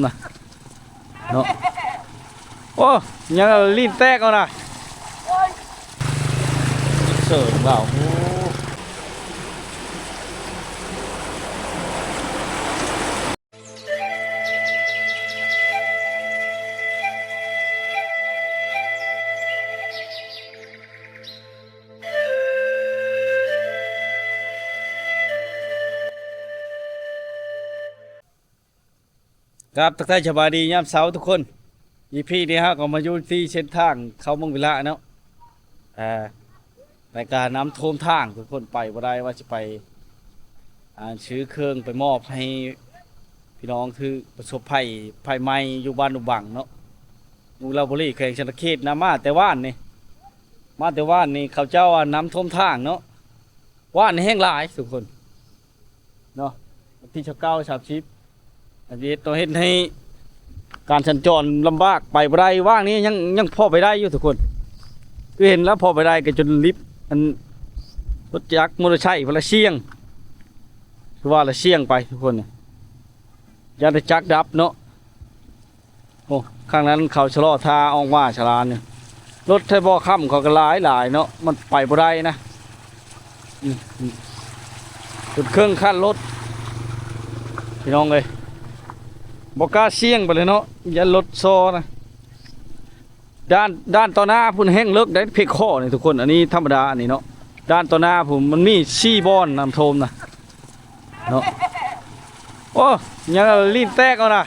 ນະ ເນາະ. ໂອ້ ຍັງລີ້ນແຕກເອົານະ ເສີນວ່າ ໂອ້. ຄັບ ທັກທາຍສະບາຍດີຍາມເຊົ້າທຸກຄົນ. ອີພີນີ້ເຮົາກໍມາຢູ່ທີ່ເສັ້ນທາງເຂົ້າເມືອງວິລະເນາະ. ເອີ ແຕ່ກະນ້ຳຖ້ວມທາງທຸກຄົນ ໄປບໍ່ໄດ້ ວ່າຊິໄປ ອ່າ ຊື້ເຄື່ອງໄປມອບໃຫ້ພີ່ນ້ອງທີ່ປະສົບໄພ ໄຟໄໝ້ຢູ່ບ້ານໜູບັງເນາະ ເມືອງວິລະບູລີ ແຂວງສະຫວັນນະເຂດນະ. ມາແຕ່ວານນີ້ ມາແຕ່ວານນີ້ ເຂົາເຈົ້າວ່ານ້ຳຖ້ວມທາງເນາະ. ວານນີ້ແຮງຫຼາຍທຸກຄົນ ເນາະ ວັນທີຊາວເກົ້າ ສາມສິບ ອັນນີ້ເຮັດ ເຮັດໃຫ້ການສັນຈອນລຳບາກ ໄປບໍ່ໄດ້. ວານນີ້ຍັງ ຍັງພໍໄປໄດ້ຢູ່ທຸກຄົນ ຄືເຫັນແລ້ວພໍໄປໄດ້ ກໍຈົນລິບ ອັນ ລົດຈັກມໍເຕີໄຊພຸ້ນລະສ່ຽງ ຄືວ່າລະສ່ຽງໄປທຸກຄົນ ຢ້ານແຕ່ຈັກດັບເນາະ. ໂອ້ ຂ້າງນັ້ນເຂົາຊະລໍຖ້າອອກມາສາລານີ້ ລົດໄທບໍ່ຄ້ຳເຂົາກໍຫຼາຍໆເນາະ ມັນໄປບໍ່ໄດ້ນະ. ອືມ ອືມ ຈົນເຄິ່ງຄັນລົດ ພີ່ນ້ອງເອີຍ ບໍ່ກ້າສ່ຽງໄປເລີຍເນາະ ຢ້ານລົດຊໍນະ. ດ້ານ ດ້ານຕໍ່ໜ້າພຸ້ນແຮງເລິກໄດ໋ ເພກຄໍນີ້ທຸກຄົນ ອັນນີ້ທຳມະດາ ອັນນີ້ເນາະ. ດ້ານຕໍ່ໜ້າພຸ້ນມັນມີສີ່ບ່ອນນ້ຳຖ້ວມນະ ເນາະ. ໂອ້ ຍັງລີ້ນແຕກເອົານະ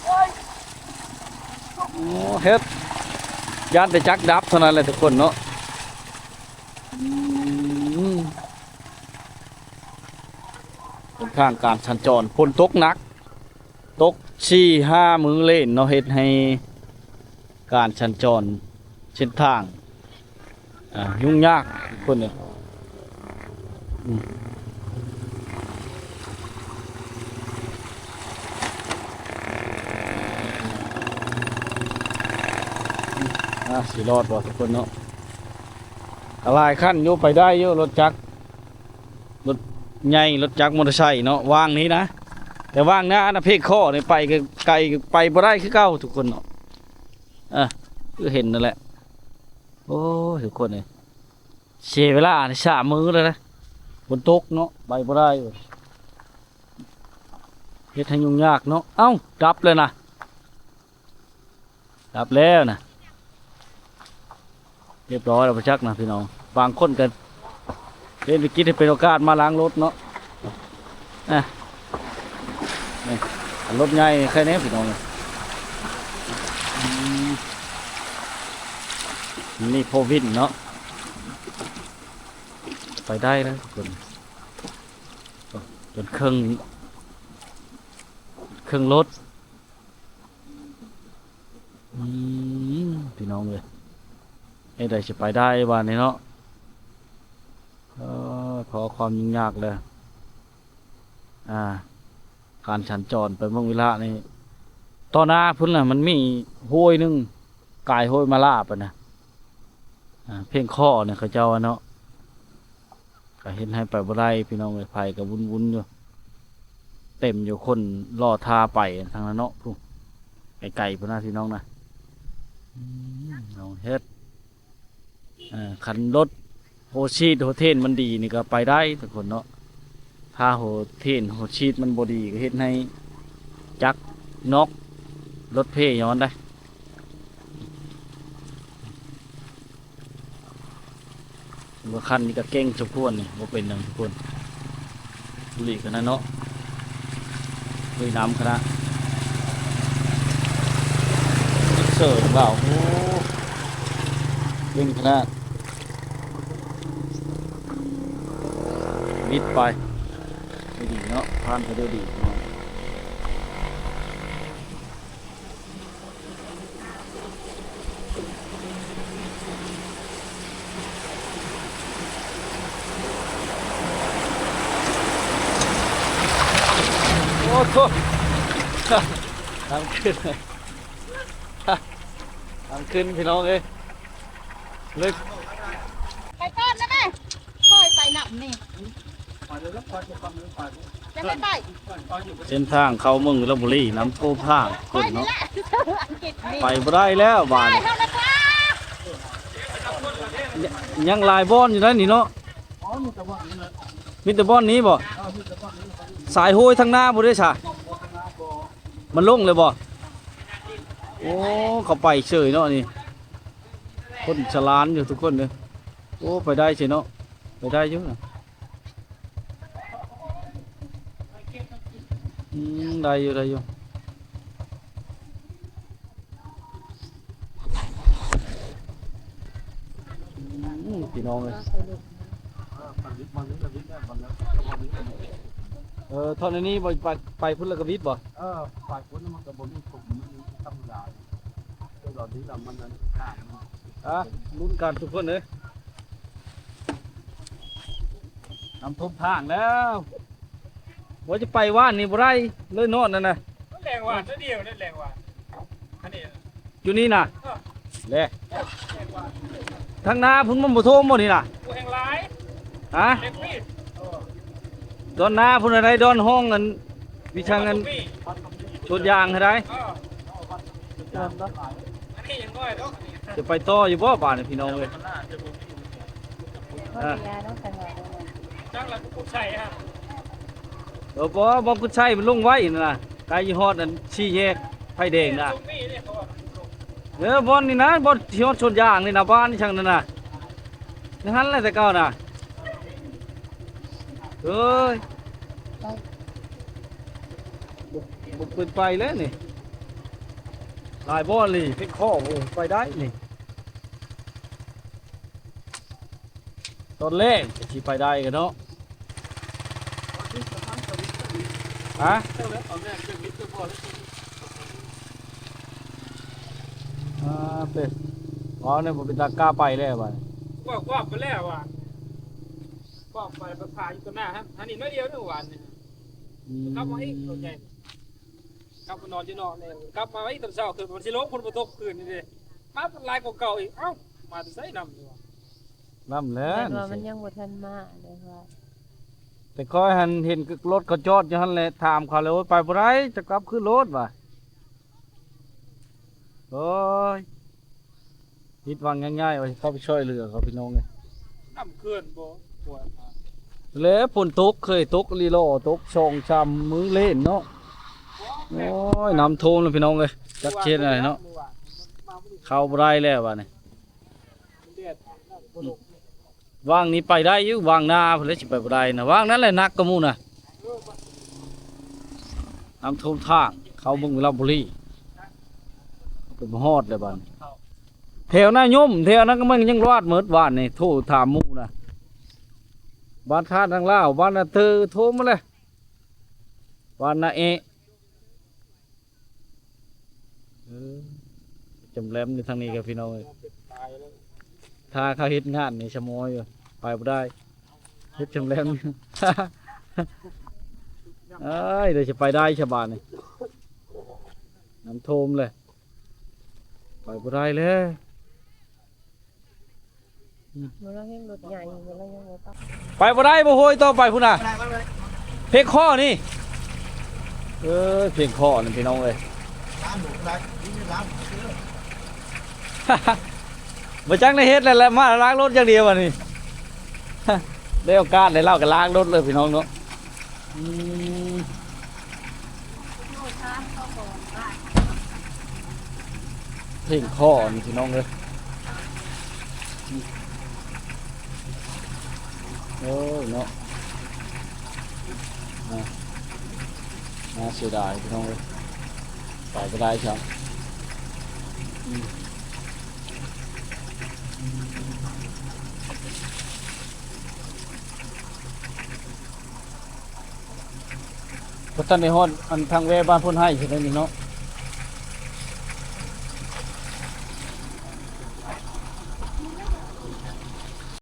ໂອ້ ເຮັດ ຢ້ານແຕ່ຈັກດັບເທົ່ານັ້ນແຫຼະທຸກຄົນເນາະ. ອືມ ເສັ້ນທາງການສັນຈອນ ຝົນຕົກໜັກ ຕົກສີ່ຫ້າມື້ເລນເນາະ ເຮັດໃຫ້ການສັນຈອນເສັ້ນທາງ ອ່າ ຫຍຸ້ງຍາກຄົນນີ້ ອືມ ອ່າ ຊິລອດບໍ່ທຸກຄົນເນາະ? ຫຼາຍຄັນຢູ່ ໄປໄດ້ຢູ່ ລົດຈັກ ລົດໃຫຍ່ ລົດຈັກ ມໍເຕີໄຊເນາະ ວາງນີ້ນະ. ແຕ່ວາງໜ້ານະ ເພກຄໍນີ້ໄປໄກ ໄປບໍ່ໄດ້ຄືເກົ່າທຸກຄົນເນາະ. ອ່າ ຄືເຫັນນັ້ນແຫຼະ. ໂອ້ຍ ທຸກຄົນເອີຍ ເສຍເວລານີ້ສາມມື້ແລ້ວນະ ຝົນຕົກເນາະ ໄປບໍ່ໄດ້ ເຮັດໃຫ້ຫຍຸ້ງຍາກເນາະ. ເອົ້າ ດັບແລ້ວນະ ດັບແລ້ວນະ ຮຽບຮ້ອຍແລ້ວບໍ່ຈັກນະພີ່ນ້ອງ. ບາງຄົນກໍເປັນວິກິດໃຫ້ເປັນໂອກາດມາລ້າງລົດເນາະ. ອ່ະ ນີ້ ອັນລົດໃຫຍ່ແຄ່ນີ້ພີ່ນ້ອງ ອືມ ນີ້ໂຟວີນເນາະ ໄປໄດ້ແລ້ວທຸກຄົນ ຈົນເຄິ່ງ ເຄິ່ງລົດ. ອືມ ພີ່ນ້ອງເອີຍ ເຮັດໃດຊິໄປໄດ້ບາດນີ້ເນາະ. ເອີ ພໍຄວາມຫຍຸ້ງຍາກແລ້ວ ອ່າ ການສັນຈອນໄປເມືອງວິລະນີ້ ຕໍ່ໜ້າພຸ້ນນະ ມັນມີຫ້ວຍໜຶ່ງ ກາຍຫ້ວຍມາລາປະນະ ອ່າ ເພງຄໍນີ້ເຂົາເຈົ້າວ່າເນາະ. ກໍເຮັດໃຫ້ໄປບໍ່ໄດ້ພີ່ນ້ອງເອີຍ ໄຟກໍວຸ້ນໆຢູ່ ເຕັມຢູ່ ຄົນລໍຖ້າໄປທາງນັ້ນເນາະ ພຸ້ນ ໄກໆພຸ້ນນະພີ່ນ້ອງນະ. ອືມ ນ້ອງເຮັດ ເອີ ຄັນລົດໂຮຊີດໂຮເທນມັນດີນີ້ກໍໄປໄດ້ທຸກຄົນເນາະ. ຖ້າໂຮເທນໂຮຊີດມັນບໍ່ດີ ກໍເຮັດໃຫ້ຈັກນອກ ລົດເພຍ້ອນໄດ້. ເມື່ອຄັນນີ້ກໍເກັ່ງສົມຄວນນີ້ ບໍ່ເປັນຫຍັງທຸກຄົນ. ບຸລີຂະໜາດເນາະ ລຸຍນ້ຳຂະໜາດ ເສີນວ່າ ໂອ້ ເກັ່ງຂະໜາດ ບິດໄປ ດີເນາະ ຜ່ານໄປດ້ວຍດີເນາະ. ໂອ້ໂຫ ທາງຂຶ້ນ ທາງຂຶ້ນພີ່ນ້ອງເອີຍ ເລິກ ໄປກ່ອນໄດ້ໄໝ? ຄ່ອຍໄປນຳນີ້ ໄປເລີຍ ຄ່ອຍໄປກ່ອນ ໄປ. ເສັ້ນທາງເຂົ້າເມືອງວິລະບູລີ ນ້ຳຖ້ວມທາງເພິ່ນເນາະ ໄປບໍ່ໄດ້ແລ້ວບາດນີ້. ຍັງຫຼາຍບ່ອນຢູ່ໃດນີ້ເນາະ. ມີແຕ່ບ່ອນນີ້ບໍ? ສາຍໂຮຍທາງໜ້າພຸ້ນເດ້ຊະ ມັນລົງເລີຍບໍ? ໂອ້ ເຂົ້າໄປເສີຍເນາະນີ້. ຄົນສະຫຼານຢູ່ທຸກຄົນເດີ. ໂອ້ ໄປໄດ້ເສຍເນາະ ໄປໄດ້ຢູ່ນະ. ອືມ ໄດ້ຢູ່ ໄດ້ຢູ່. ອືມ ພີ່ນ້ອງເອີຍ ເອີ ເທົ່ານີ້ບໍ່ໄປ ໄປພຸ້ນແລ້ວກໍວິດບໍ່? ເອີ ໄປພຸ້ນມັນກໍບໍ່ມີຜົນ ມັນທຳລາຍ ຄືວ່າດີລະ ມັນນັ້ນ ອ່ະ ລຸ້ນກັນທຸກຄົນເອີຍ. ນ້ຳຖ້ວມທາງແລ້ວ ວ່າຈະໄປຫວ່ານນີ້ບໍ່ໄດ້ເລີຍ ນອນນັ້ນນະ ແລງຫວ່ານ ຕົວດຽວນັ້ນແລງຫວ່ານ ອັນນີ້ ຢູ່ນີ້ນະ ເອີ ແລະ ທາງໜ້າພຸ້ນມັນບໍ່ຖ້ວມບໍ່ນີ້ນະ? ໂອ້ ແຮງຫຼາຍ ຮະ ແຮງປີດ ດອນໜ້າພຸ້ນນະໄດ໋ ດອນຫ້ອງອັນ ວິຊາງອັນ ສວນຢາງໃຫ້ໄດ້ ເອີ ຈະໄປຕໍ່ຢູ່ບໍ່ບາດນີ້ ພີ່ນ້ອງເອີຍ? ເອີ ຈັກລະກຸດໄຊຫັ້ນ ເອີ ບໍ່ ບໍ່ກຸດໄຊ ມັນລົງໄວນັ້ນນະ ໃກ້ຊິຮອດອັນສີ່ແຍກໄຟແດງນະ. ເອີ ບ່ອນນີ້ນະ ບ່ອນຊິຮອດສວນຢາງນີ້ນະ ບ້ານອີ່ຫຍັງນັ້ນນະ ໃນຫັ້ນແຫຼະແຕ່ເກົ່ານະ. ເອີຍ ບໍ່ ບໍ່ເປັນໄປແລ້ວນີ້ ຫຼາຍບ່ອນນີ້ ເປັນຂໍ້ ໂອ້ ໄປໄດ້ນີ້. ຕອນແລງກໍຊິໄປໄດ້ກັນເນາະ ຮະ ອ່າ ເປັນ ເວົ້າແນວບໍ່ເປັນຕາກ້າໄປແລ້ວບາດນີ້ ກວ້າງໆໄປແລ້ວວ່າ ກວ້າງໄປ ໄປຜ່າຢູ່ຕາໜ້າຫັ້ນ ອັນນີ້ໜ້ອຍດຽວເດ້ຫວານນີ້ ອືມ ກັບມາອີກ ໂຕໃຫຍ່ ກັບມານອນຢູ່ນອກແລ້ວ ກັບມາໄວ້ຕອນເຊົ້າ ຄືມັນຊິລົງ ຝົນບໍ່ຕົກຄືນນີ້ເດ້ ມາຫຼາຍກວ່າເກົ່າອີກ ເອົ້າ ມາແຕ່ໃສນ້ຳນີ້ຫວາ? ນ້ຳແຫຼະ ແມ່ນວ່າມັນຍັງບໍ່ທັນມາເດ້ວ່າ ແຕ່ຂ້ອຍຫັ້ນເຫັນລົດເຂົາຈອດຢູ່ຫັ້ນແຫຼະ ຖາມເຂົາແລ້ວ ໂອ້ຍ ໄປບໍ່ໄດ້ ຈະກັບຄືນໂລດວ່າ ໂອ້ຍ ຜິດຫວັງຢ່າງໃຫຍ່ວ່າຊິເຂົ້າໄປຊ່ວຍເຫຼືອເຂົາ ພີ່ນ້ອງເອີຍ. ນ້ຳເຂື່ອນບໍ່ ແລ້ວຝົນຕົກ ເຄີຍຕົກອີ່ຫຼີຫຼໍ ຕົກສອງສາມມື້ເລ່ນເນາະ. ໂອ້ຍ ນ້ຳຖ້ວມແລ້ວ ພີ່ນ້ອງເອີຍ ຈັກຊິເຮັດແນວໃດເນາະ ເຂົ້າບໍ່ໄດ້ແລ້ວບາດນີ້. ຫວ່າງນີ້ໄປໄດ້ຢູ່ ຫວ່າງໜ້າພຸ້ນແຫຼະ ຊິໄປບໍ່ໄດ້ນະ ຫວ່າງນັ້ນແຫຼະໜັກກວ່າໝູ່ນະ ນ້ຳຖ້ວມທາງເຂົ້າເມືອງວິລະບູລີ ໄປບໍ່ຮອດແລ້ວບາດນີ້. ແຖວນາຍົມ ແຖວນັ້ນກໍມັນຍັງລອດໝົດ ຫວ່ານນີ້ໂທຖາມໝູ່ນະ ບ້ານທ່ານາງລາວ ບ້ານນາເຕີ ໂທໝົດແຫຼະ ບ້ານນາເອະ. ເອີ ຈຳແຫຼມຢູ່ທາງນີ້ກັບພີ່ນ້ອງເອີຍ ຖ້າເຂົາເຮັດງານນີ້ຊະໂມຢູ່ ໄປບໍ່ໄດ້ ເຮັດຈຳແຫຼມ ເອີຍ ດຽວຊິໄປໄດ້ຊະບາດນີ້ ນ້ຳຖ້ວມເລີຍ ໄປບໍ່ໄດ້ແລ້ວ. ອືມ ບໍ່ລະແຮງລົດໃຫຍ່ ບໍ່ລະແຮງລົດ ໄປບໍ່ໄດ້ ບໍ່ໂຫຍຕໍ່ໄປພຸ້ນນະ ເພງຄໍນີ້ ເອີ ເພງຄໍນີ້ພີ່ນ້ອງເອີຍ ບໍ່ຈັກໄດ້ເຮັດແລ້ວ ມາລ້າງລົດຢ່າງດຽວບັດນີ້ ໄດ້ໂອກາດໄດ້ລາວກໍລ້າງລົດເລີຍພີ່ນ້ອງເນາະ. ອືມ ເພງຄໍນີ້ພີ່ນ້ອງເອີຍ ໂອ້ຍເນາະ ໜ້າເສຍດາຍພີ່ນ້ອງເອີຍ ໄປບໍ່ໄດ້ຊ້ຳ ອືມ. ບໍ່ທັນໄດ້ຮອດອັນທາງແວ່ບ້ານໂພນໄຮຊິໄດ້ນີ້ເນາະ